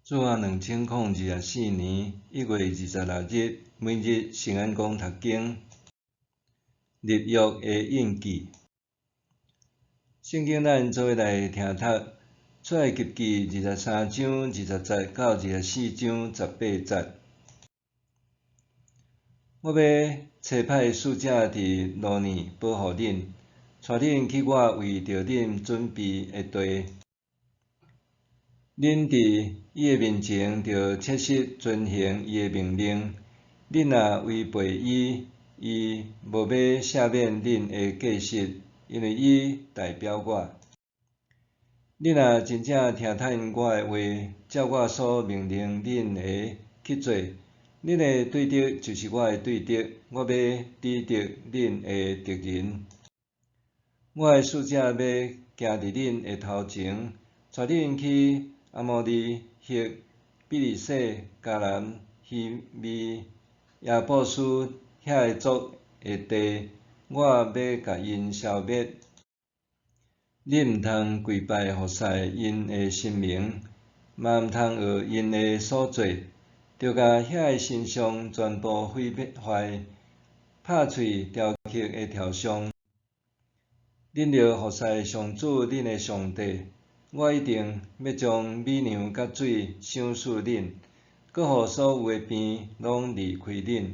主后2024年1月26日，每日圣安公读经，立约的印记。圣经咱做伙来听读出埃及记23章20节到24章18节。我欲差派使者伫路呢保護恁，帶恁去我為著恁準備的地。恁佇伊的面前著切實遵行伊的命令。恁若違背伊，伊無欲赦免恁的過失，因為伊代表我。恁若真正聽趁我的話，照我所命令恁的去做，恁的對敵就是我的對敵，我欲抵擋恁的敵人。我的使者欲行佇恁的頭前，帶恁去阿摩利、赫、比利洗、迦南、希未、耶布斯遐个族的地，我欲共𪜶消滅。恁毋通跪拜服侍𪜶的神明，嘛毋通學𪜶的所做，著共遐个神像全部毀壞，拍碎雕刻的柱像。恁著服侍上主恁的上帝。我一定欲將米糧佮水賞賜恁，閣予所有的病攏離開恁。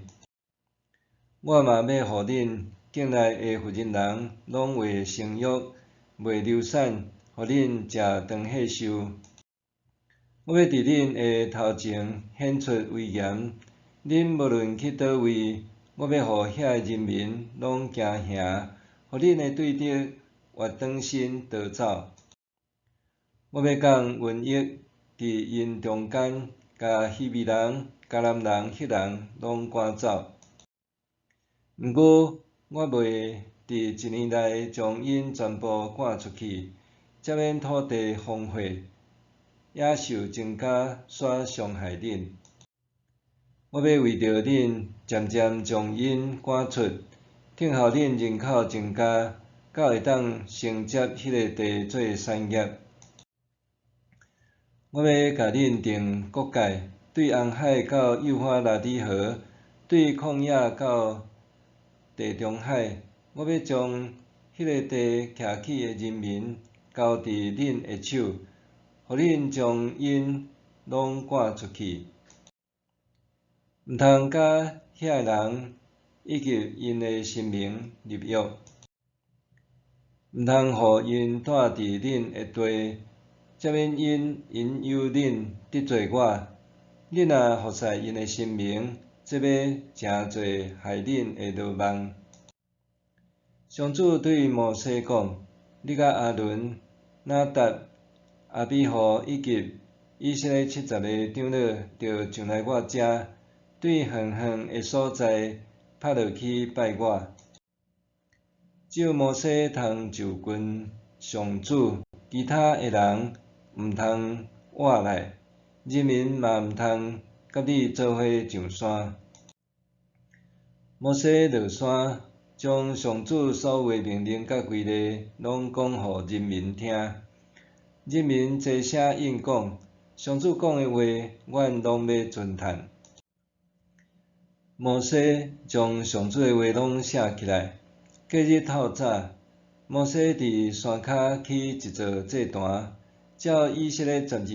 我嘛欲予恁境內的婦人人攏袂生育，袂流產，予恁食長歲壽。我欲佇恁的頭前顯出威嚴，恁無論去佗位，我欲予遐个人民攏驚嚇，予恁的對敵越轉身逃走。我欲降瘟疫佇𪜶中間，共希未人、迦南人、赫人攏趕走。毋過，我袂佇一年內將𪜶全部趕出去，才免土地荒廢，野獸增加煞傷害恁。我欲為著恁漸漸將𪜶趕出，等候恁人口增加，到會當承接彼个地做產業。我欲共恁定國界，對紅海到幼發拉底河，對曠野到地中海。我欲將彼个地徛起的人民交佇恁的手，予恁將𪜶攏趕出去。毋通佮遐个人以及𪜶的神明立約，毋通予𪜶住佇恁的地，才免𪜶引誘恁得罪我。恁若服侍𪜶的神明，這欲成做害恁的羅網。上主對摩西講：你佮亞倫、拿答、亞比戶以及以色列七十个長老，著上來我遮，對遠遠的所在拍落去拜我。只有摩西通就近上主，其他的人毋通倚來，人民嘛毋通佮你做伙上山。摩西落山，將上主所有的命令佮規例攏講予人民聽。人民齊聲應講：上主講的話，阮攏欲遵趁。摩西將上主的話攏寫起來。隔日透早，摩西佇山跤起一座祭壇，照以色列十二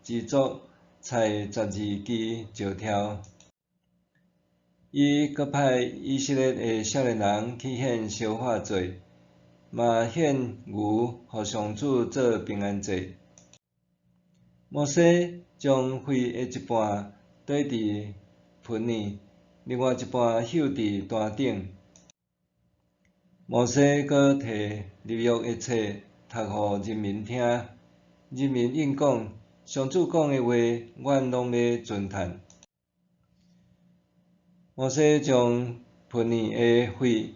支族裁十二支石柱。伊閣派以色列的少年人去獻燒化祭，嘛獻牛予上主做平安祭。摩西將血的一半綴佇盆裡，另外一半搝佇壇頂。摩西閣提立約的冊讀予人民聽，人民應講：上主講的話，阮攏欲遵趁。摩西將盆裡的血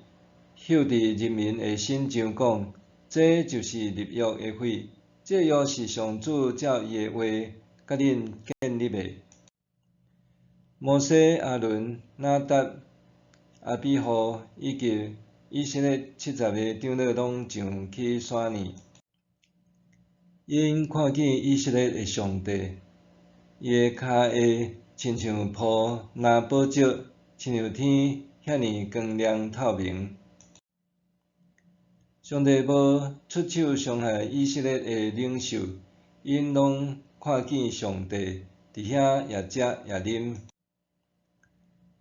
搝佇人民的身上，講：這就是立約的血，這約是上主照伊的話佮恁建立的。摩西、亞倫、拿答、亞比戶以及以色列七十个長老攏上去山呢。𪜶看見以色列的上帝，伊的跤下亲像铺蓝宝石，亲像天遐尔光亮透明。上帝无出手伤害以色列的领袖，𪜶拢看见上帝，伫遐也食也啉。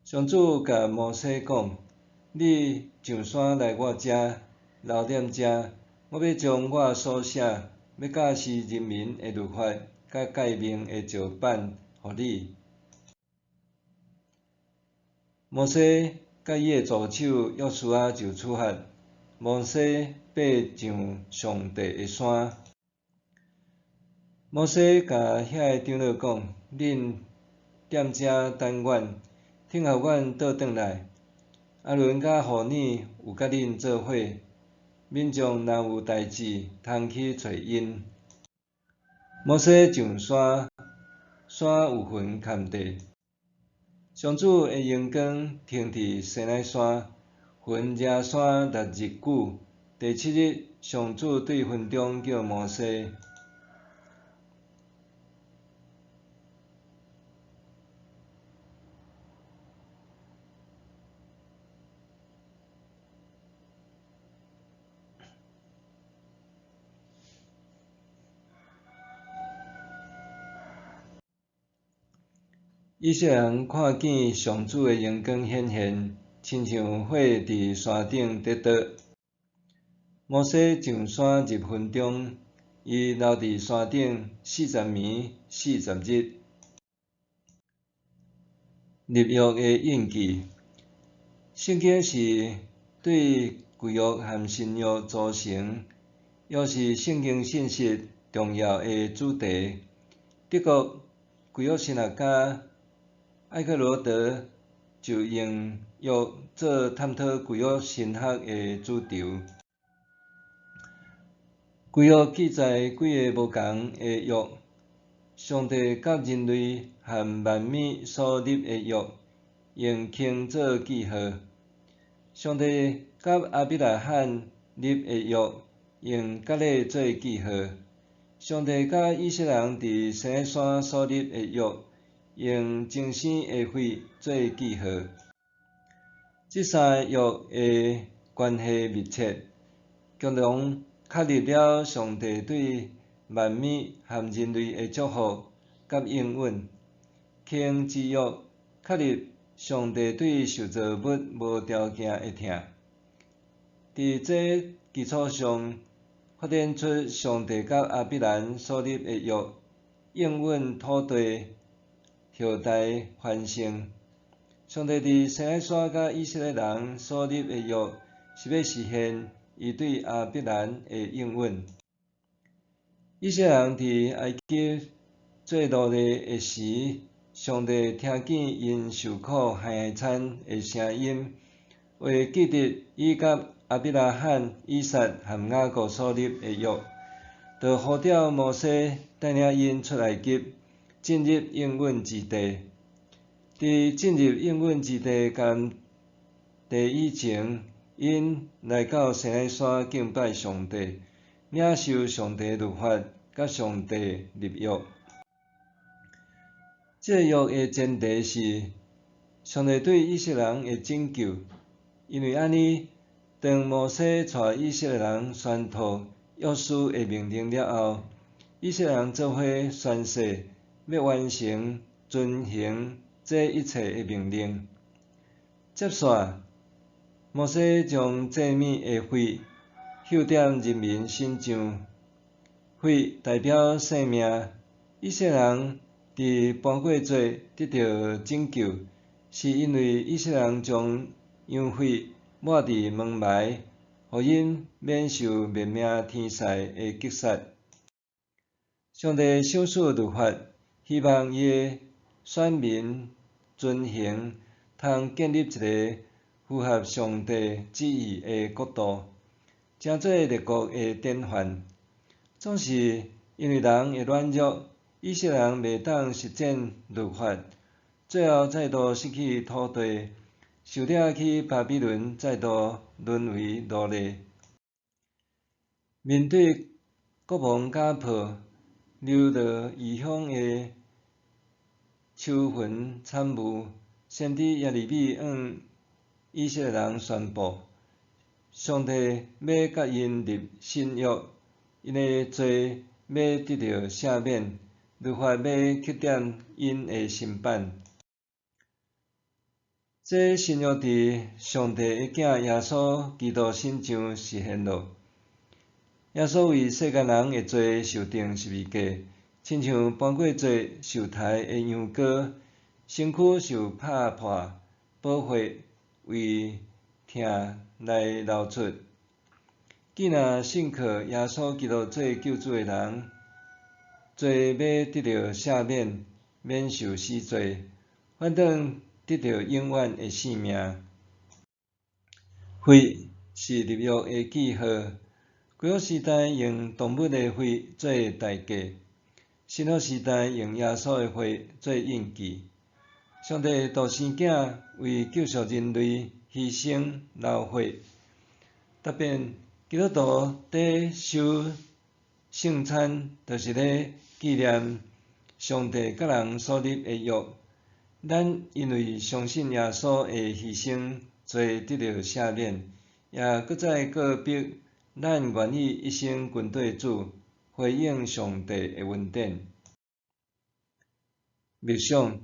上主共摩西讲：你上山来我遮，留踮遮，我欲将我所写欲教示人民的律法佮诫命的石版予你。摩西佮伊的助手约书亚就出发。摩西爬上上帝的山。摩西共遐个长老讲：恁踮遮等阮，等候阮倒转来。亚伦佮户尔有佮恁做伙，民众若有代志，通去揣𪜶。摩西上山，山有云盖地。上主的荣光停伫西奈山，云遮山6日久。第七日，上主对云中叫摩西。以色列人看见上主的荣光显现，亲像火伫山顶伫灼。摩西上山入云中，伊留伫山顶40暝40日。立约的印记，圣经是对旧约和新约组成，约是圣经信息重要的主题。德国旧约神学家艾克罗德就用约做探讨旧约神学的主轴。旧约记载几个无仝的约，上帝佮人类和万物所立的约，用圈做记号。上帝佮亚伯拉罕立的约，用割礼做记号。上帝佮以色列人伫西奈山所立的约，用增生的血做记号。这三个约的关系密切，共同确立了上帝对万物和人类的祝福佮应允。圈之约确立上帝对受造物无条件的疼。伫这基础上，发展出上帝佮亚伯兰所立的约，应允土地后代繁盛。上帝伫西奈山佮以色列人所立的约，是欲实现伊对亚伯兰的应允。以色列人伫埃及做奴隶的时，上帝听见𪜶受苦哀惨的声音，会记得伊佮亚伯拉罕、以撒和雅各所立的约，就呼召摩西带领𪜶出埃及，进入应允之地。伫进入应允之地迦南地以前，𪜶来到西奈山敬拜上帝，领受上帝律法，佮上帝立约。这个约的前提是上帝对以色列人的拯救，因为按呢，当摩西带以色列人宣读约书的命令了后，以色列人做伙宣誓，欲完成遵行这一切的命令。接续，摩西将祭物的血溴踮人民身上，血代表生命。以色列人伫盘过节得到拯救，是因为以色列人将羊血抹伫门楣，予𪜶免受灭命天使的击杀。上帝赏赐律法，希望伊的选民遵行，通建立一个符合上帝旨意的国度，成做列国的典范。总是因为人的软弱，以色列人袂当实践律法，最后再度失去土地，受掠去巴比伦，再度沦为奴隶。面对国亡家破、流落异乡的秋雲慘霧。先知耶利米向以色列人宣布，上帝欲佮𪜶立新約，𪜶的罪欲得著赦免，律法欲刻佇𪜶的心版。這新約佇上帝的囝耶穌基督身上實現了。耶穌為世間人的罪受釘十字架，親像搬過節受刣的羊羔，身軀受拍破，寶血為疼來流出。既若信靠耶穌基督做救主的人，罪欲得著赦免，免受死罪，反轉得著永遠的性命。血是立約的記號，舊約時代用動物的血做代價，新約時代用耶穌的血做印記。上帝獨生囝為救贖人類犧牲流血，特別基督徒佇守聖餐，就是咧紀念上帝佮人所立的約。咱因為相信耶穌的犧牲，罪得著赦免，也閣再告白咱願意一生跟綴主，回應上帝的恩典。默想，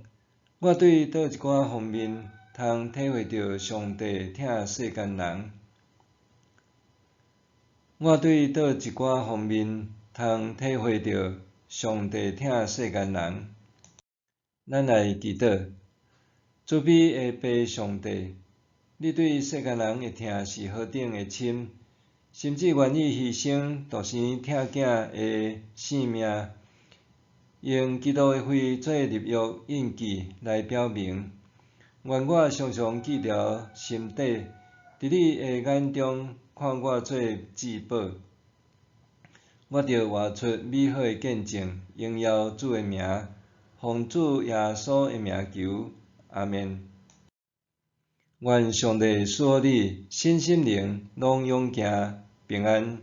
我對佗一寡方面通體會著上帝疼世間人？我對佗一寡方面通體會著上帝疼世間人？咱來祈禱，慈悲的父上帝，你對世間人的疼是何等的深，甚至願意犧牲獨生疼囝的性命，用基督的血做立約印記來表明。願我常常記牢心底，佇你的眼中看我做至寶。我著活出美好的見證，榮耀主的名，奉主耶穌的名求，阿們。願上帝賜予你身心靈攏勇健平安。